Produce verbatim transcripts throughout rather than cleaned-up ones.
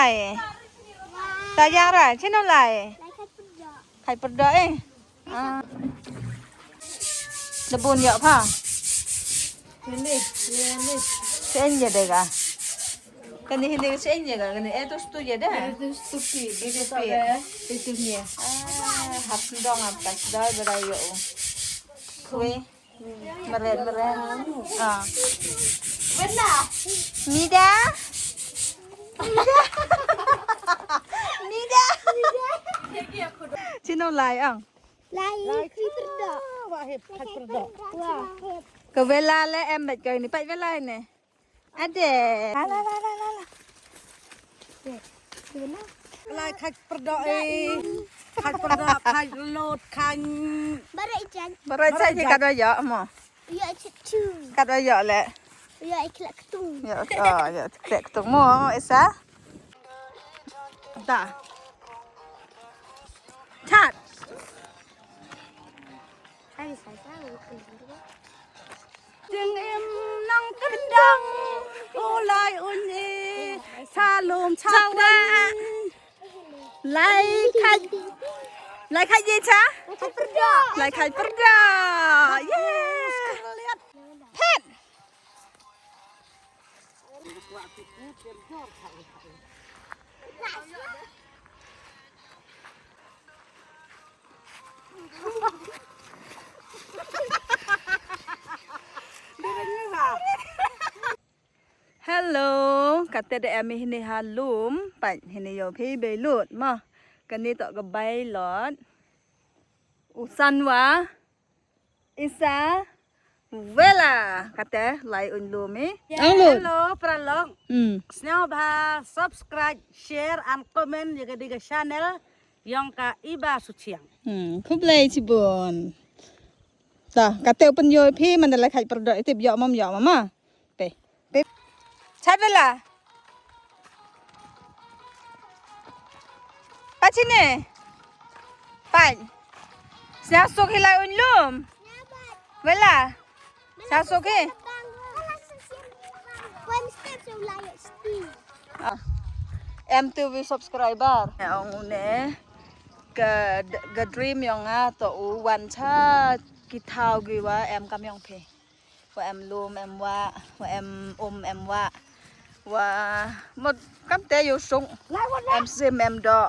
Ai. Ta ïa ra, chino lai. Khat pyrdoh eh. Ah. Da bun ïa pha. Ini, ini. Sen ïa dega. Kani hini sen ïa ga, kani eh tu stu ïa da. Itu stu pi, itu pi. Itu ni. Ah, hap dong apa stu da ïa u. Kue. Meren, meren. Ah. Mida? Mida? Mida? Chino lai ang. Lai, lai, khat pyrdoh. Wah, hip, khat pyrdoh. Wah. Ka Vela le em bad ka ini, pat Vela ini. Ade. La, la, la, la, la. Lai khat pyrdoh eh. Khat pyrdoh, khat lut, khat. Barai jan. Barai jan, kat wa ïa mo. Ïa chat tu. Kat wa ïa le. Ïa ikhla ketung. Ïa, oh, ïa ikhla ketung mo, Isa. Da. Chat. Hai, hai, hai. Ding im nang kendang, u lai un e, sa lum sa kren. Lai khat, lai khat ye cha? Lai khat pyrdoh. Lai khat pyrdoh. Yes. Phet. Hello, kata da em hini ha lum, pat hini ïoh phi bei lut ma. Kani to ka bai lot. U Sanwa. Isa Vela kata lai un lum eh. Hello, paralok. Hmm. Sngewbha subscribe, share and comment ïa ka dei ka channel ïong ka Iba Suchiang. Hmm, khublei chibun. Ta, kata u pynïoh phi man da lai khat pyrdoh, tip ïoh mam ïoh mama. Pe. Pe. Chat Vela. Pat chine. Pat. Sngewsuk hi lai un lum. Vela. Sngewsuk hi. Ah. Em tu wi subscriber. Ong une. Ka, ka dream ïong nga to u wan cha ki thaw ki wa em kam ïong phi. Wa em lum em wah, wa em um em wah. Wa mut kam te ïoh suk. Em sim em doh.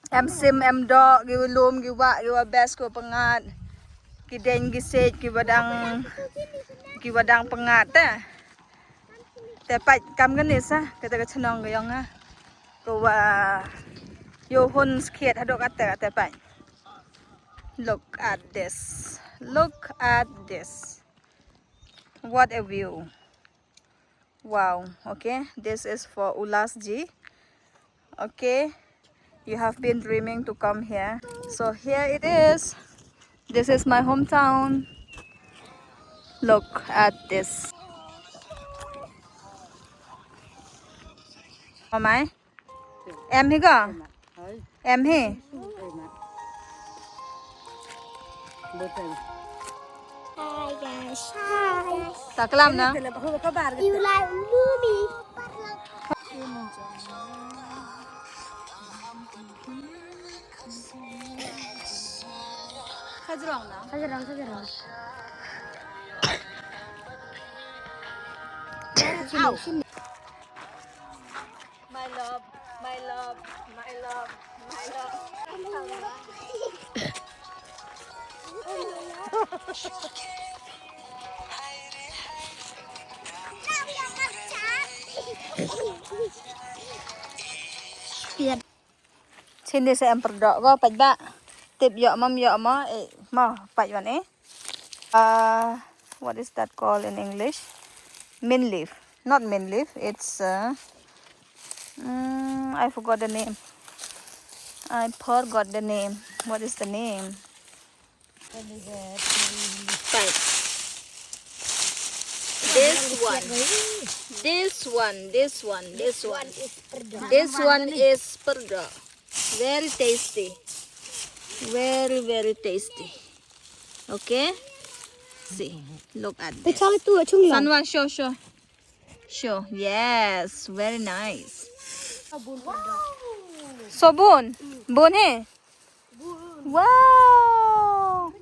Em sim em doh, ki wa lum, ki wah, ki wa best, ki wa pyngngad. Ki deng, ki siej, ki wa dang, ki wa dang pyngngad te. Te pat kam kane sa, kata ka chnong ka ïong nga. Ka wa ïoh hun skhiat haduh kata, kata pat. Look at this. Look at this. What a view. Wow. Okay, this is for Ulas ji. Okay. You have been dreaming to come here. So here it is. This is my hometown. Look at this. Mamai. Em hi ko? Em hi. Hi guys. Hi. Ta klam na. You like movie? Khajrong na. Khajrong, khajrong. Ow. My love, my love, my love, my love. Chini sa em pyrdoh ko pat ba. Tip ïoh mam ïoh ma eh ma pat wan eh. Uh, what is that called in English? Mint leaf. Not mint leaf. It's uh, mm, I forgot the name. I forgot the name. What is the name? Fine. This one. This one. This one. This one. This one is pyrdoh. Very tasty. Very, very tasty. Okay? See. Look at this. Sanwa, show, show. Sure. Yes, very nice. Sabun. Bun he. Wow.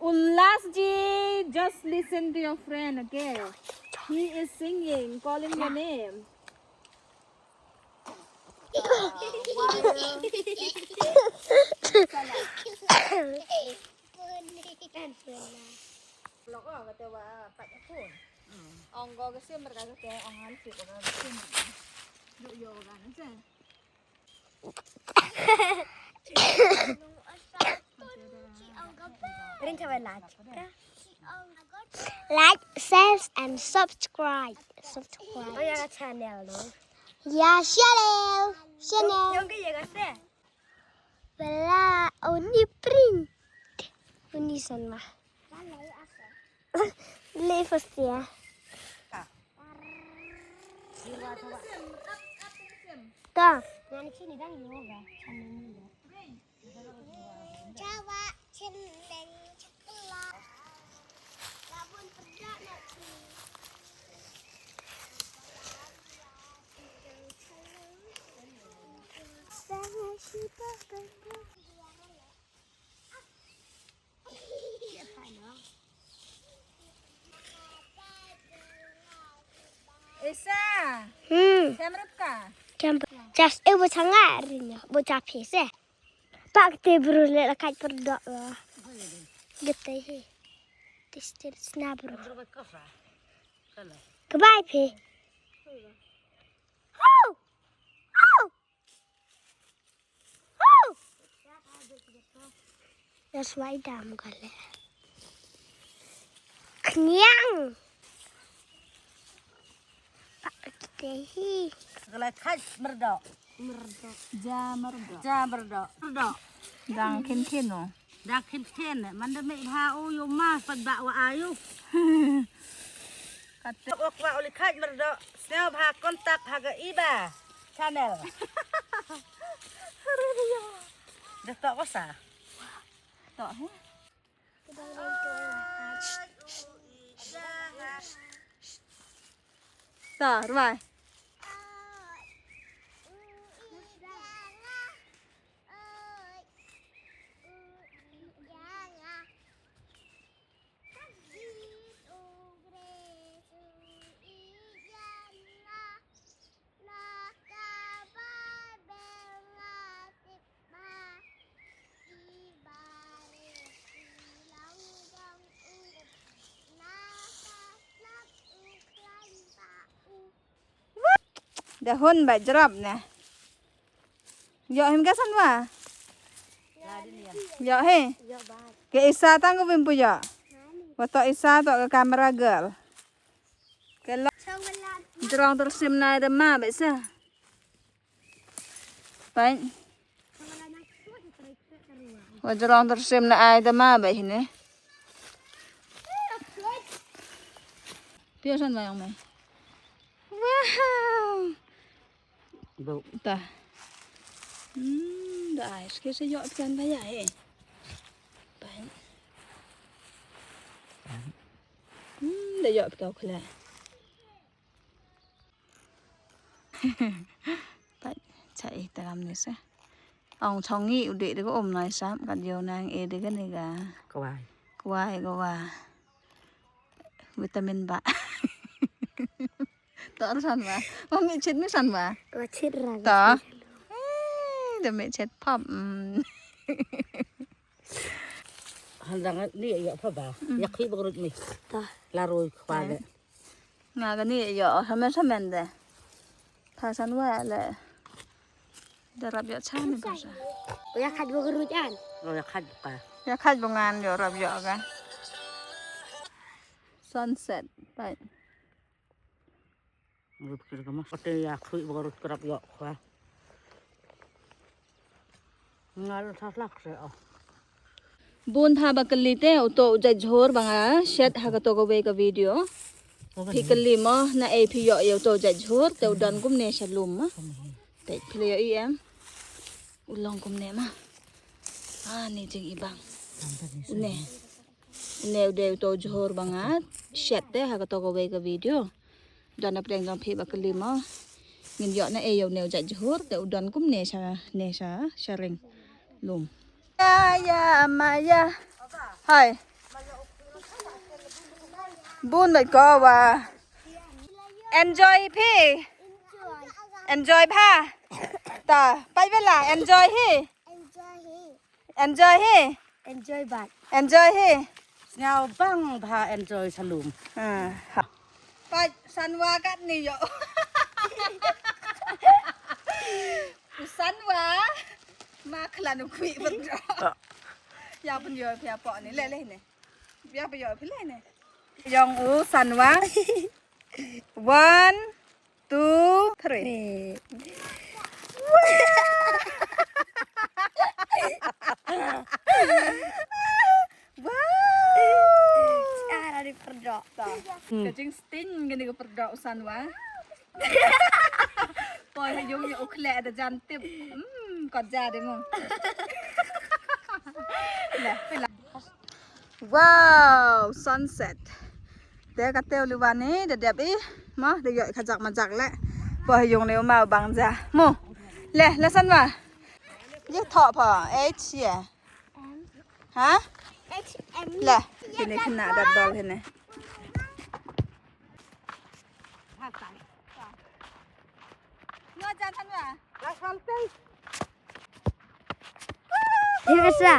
Ulas ji, just listen to your friend, okay? He is singing, calling your name. Like, share and subscribe. Subscribe. Oh ya, channel no. Ya, channel. Channel. Bella, uni print. Uni sanma. Le first ya. Ta. Nani chini dang yoga. Chini dang. Jawa, chini dang chakla. Labun perda na chini. Isa. Hmm. Siam rup ka. Siam. Jas e bo changa rin ya. Bo chapi se. Pak te bru le la kaj perdok la. Gete he. Tistir sna bru. Goodbye phi. Hau! Hau! Hau! That's why dam kale. Kniang. Pak te hi. Kala kaj merdok. Merdok. Ja merdok. Ja merdok. Merdok. Dang khin khin no. Dang khin khin, man da me bha u yu ma pat ba wa ayu. Kat ok wa u li kaj merdok. Sngewbha contact ha ka Iba channel. Da tok wa sa. Tok he. Tar, bye. Da hun ba jrap ne. Yo him ka san wa. Yo he. Ke isa tang ko bim pu yo. Wa to isa to ka camera girl. Ke lo. Jrong ter sim na da ma ba isa. Pai. Wa jrong ter sim na ai da ma ba hine. Pio san ba yang mai. Wow. Bo. Ta. Hmm, da ai ske se yo pian ba ya he. Pai. Hmm, da yo pian khle. Pat cha i tagam ni sa. Ong chong ngi u de de ko om nai sa kat yo nang e de ka ni ga. Kwai. Kwai ko wa. Vitamin ba. To ar san ba. Wa mi chit mi san ba. Wa chit ra. To. Eh, da mi chit pop. Mm. Han dang ni ya pha ba. Mm. Ya khi ba rut mi. Ta. La roi khwa le. Nga ka ni yo ha men sa men de. Pha san wa le. Da rap yo cha ni pha sa. Ya khat bo ka rujan. Oh, ya khat ka. Ya khat bo ngan yo rap yo ka. Sunset. Bye. Rup kir ka ma. Ote ya khui bo ka rut krap yo khwa. Ngal thaslak se o. Bun pha ba kylli te uto u jait jhur ba nga shet ha kato kawei ka video. Phi kylli mo na ei phi ïoh ïa uto u jait jhur te u don kumne sha lum mo. Te phi la ïoh i em. U long kumne ma. Ah, ni jing i bang. Une. Une u dei uto u jhur ba nga shet te ha kato kawei ka video. Don na pdeng jong phi ba kylli mo. Ngin ïoh na ei ïa une u jait jhur te u don kumne sha ne sha sha ring lum. Ya ya ma ya. Hai. Bun bad ko wa. Enjoy phi. Enjoy bha. Ta, pait bela enjoy hi. Enjoy hi. Enjoy hi. Enjoy bad. Enjoy hi. Sngewbang bha enjoy sha lum. Ah, ha. Pait Sanwa katne ïoh. U Sanwa. Ma khlan u kwi bad. Ya pun ïoh phi apo ne le le ne. Ya pun ïoh phi le ne. Jong u Sanwa. One, two, three. Three. Wow! Cara di perdok. Ta. Hmm. Ka jingsting kane ka perdok u Sanwa. Poi ha ïung ïa u khleh da jan tip. Hmm, kot ja de mo. Lah, lah. Wow, sunset. Te kate u Liwan i da dep i. Mo, da ïoh i khajak majak le. Poi ha ïung ne u ma u bang ja. Mo. Le, le Sanwa. Ye tho pha. H ye. Ha? H M. Le. Kine khynnah dat bol kine. Ngo jan Sanwa. Hi besa.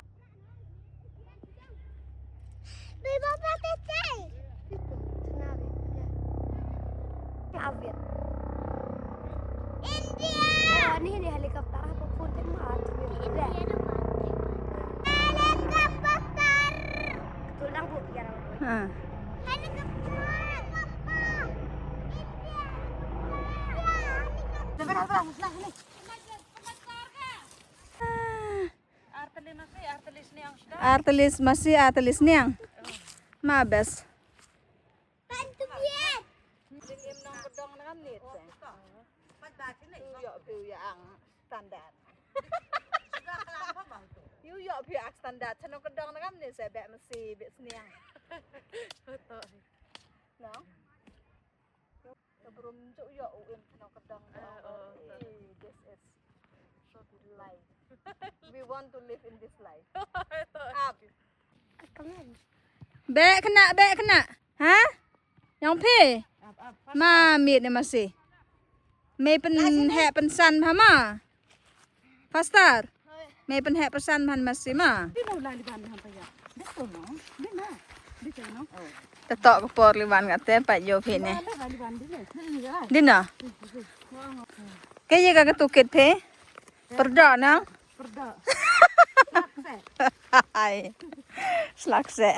Bye bye bye bye. India. Ni ni helicopter apa pun tembak. India. Helicopter. Betul dang bu biar. Ha. Helicopter. India. Helicopter. Artilis masi, artilis niang. Ma bes. Yu ïoh phi ïa ang standard. Yu ïoh phi ïa ang standard. Chano ka dong na kam ni se bek masi bek sniang. No. Ka brum ju ïoh u im chano ka dong. Eh, this is life. We want to live in this life. Up. Bek kena, bek kena. Ha? Yang phi? Ma miet ne masi. Mei pynheh pynsan bha ma. Faster. Mei pynheh pynsan bha masi ma. Te tok ka por Liwan kate pat ïoh phi ne. Dina. Ke ye ka ka tukit phi. Pyrda nang. Pyrda. Ai. Slak se.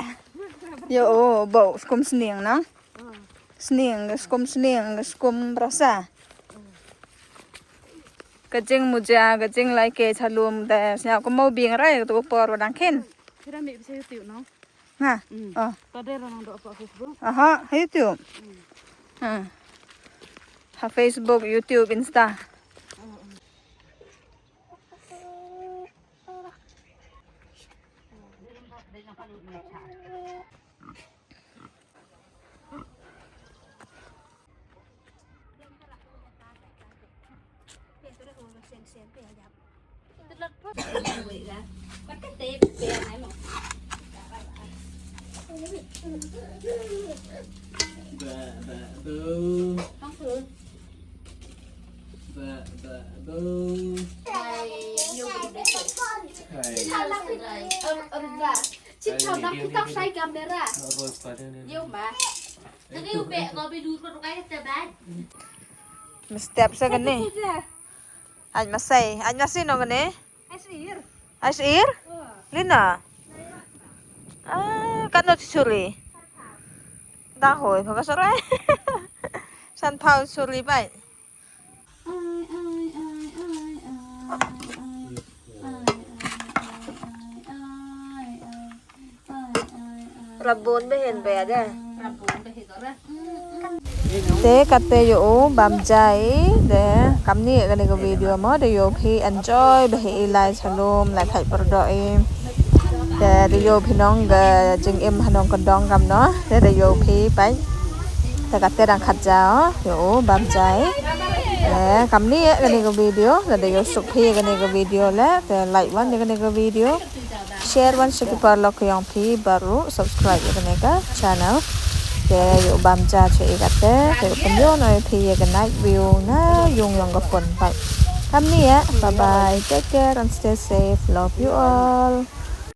Yo, oh, bau skum sning nang. Sning, skum sning, skum rasa. Ka jing muja, ka jing lai ke chalum de snya ko mau bing rai tu por wadang kin. Kira mi bisa YouTube no. Ha. Oh. Tadi orang dok apa Facebook. Aha, ha YouTube. Ha. Ha Facebook, YouTube, Insta. Ba ba boo. Ba ba boo. Hai. Mestep sa kane. Añ masai, añ masi no kane? Añ sir. Añ sir? Lina. Ah, kan no churi. Da hoi, pha ka sore. San pau churi bai. Rabun behin ba ya de. Rabun behin ba. Te kate yo u bam jai de kamni kane ka video mo de yo phi enjoy behi i lai chalum lai khai perdo i. Te da ïoh phi nong ka jingim ha nongkyndong kamno. Te da ïoh phi peit. Te kata dang khat ja o, ïoh u bam jai. Te kamni ïa kane ka video, lada ïoh suk phi ïa kane ka video leh, te like wan ïa kane ka video. Share wan sha ki paralok ka jong phi baroh, subscribe ïa kane ka channel. Te ïoh bam ja cha i kata, te ïoh pynïoh noh ïa phi ïa ka night view na yung jong ka phone. Bye. Kamni ïa, bye bye, take care and stay safe. Love you all.